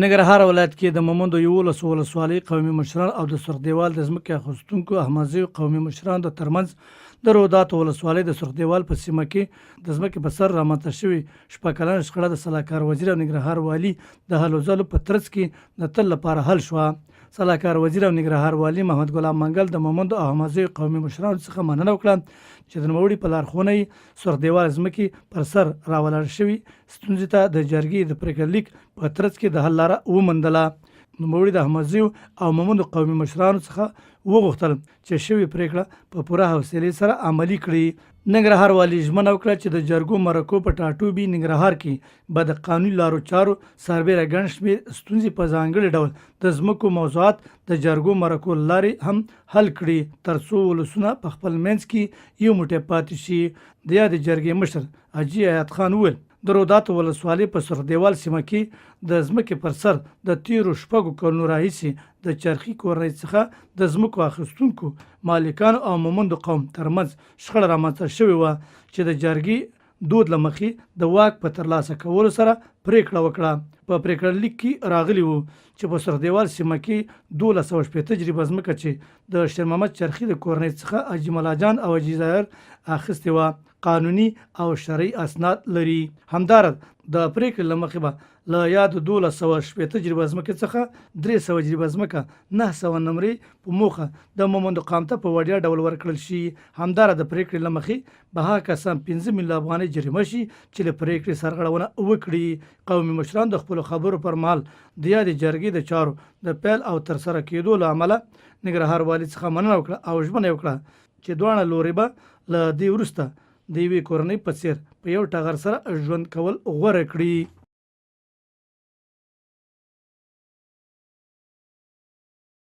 ننګرهار ولایت کې د مومندو 11 ولسوالۍ قومي مشران او د سرخ دیوال د ځمکې اخیستونکو احمدزیو قومي مشرانو د ترمنځ د روداتو ولسوالۍ د سرخ دیوال په سیمه کې د ځمکې په سر رامنځته شوې شپږ کلنه شخړه د سلاکار وزیر او ننګرهار والي د هلو ځلو په ترڅ کې د تل لپاره حل شوه. سلاکار وزیر او ننګرهار والي محمد ګلاب منګل د مومندو او احمدزیو قومي مشرانو څخه مننه وکړه چې د نوموړي په لارښوونه یې سرخ دیوال ځمکې پر سر راولاړ شوي ستونزې ته د جرګې د پرېکړه لیک په ترڅ کې د حل لاره وموندله. نوموړي د احمدزیو او مومندو قومي مشرانو څخه وغوښتل چې شوې پرېکړه په پوره حوصلې سره عملي کړي. ننګرهار والي ژمنه وکړه چې د جرګو مرکو په ټاټوبي ننګرهار کې به د قانوني لارو چارو سربېره ګڼ شمېر ستونزې په ځانګړي ډول د ځمکو موضوعات د جرګو مرکو له لارې هم حل کړي ترڅو ولسونه په خپل منځ کې یو موټی پاتې شي. د یادې جرګې مشر حاجي حیات خان وویل، د روداتو ولسوالۍ په سرخ دیوال سیمه کې د ځمکې پر سر د تېرو شپږو کلونو راهیسې د چرخي کورنۍ څخه د ځمکو اخیستونکو مالکانو او مومندو قوم ترمنځ شخړه رامنځته شوې وه چې د جرګې دود له مخې د واک په ترلاسه کولو سره پرېکړه وکړه. په پرېکړه لیک کې راغلي وو چې په سرخ دیوال سیمه کې 1260 جریبه ځمکه چې د شیرمحمد چرخي د کورنۍ څخه حاجي ملاجان او حاجي ظاهر اخیستې وه، قانوني او شرعي اسناد لري. همداراز د پرېکړې له مخې به له یادو 1260 جریبه ځمکې څخه 300 جریبه ځمکه 900 نمرې په موخه د مومندو قام ته په وړیا ډول ورکړل شي. همداراز د پرېکړې له مخې به هغه کسان 5 میلیونه افغانۍ جریمه شي چې له پرېکړې سرغړونه وکړي. قومي مشران د خپلو خبرو پر مهال د یادې جرګې د چارو د پیل او ترسره کېدو له امله ننګرهار والي څخه مننه وکړه او ژمنه یې وکړه چې دواړه لوري به له دې وروسته د یوې کورنۍ په څېر په یو ټغر سره ژوند کول غوره کړي.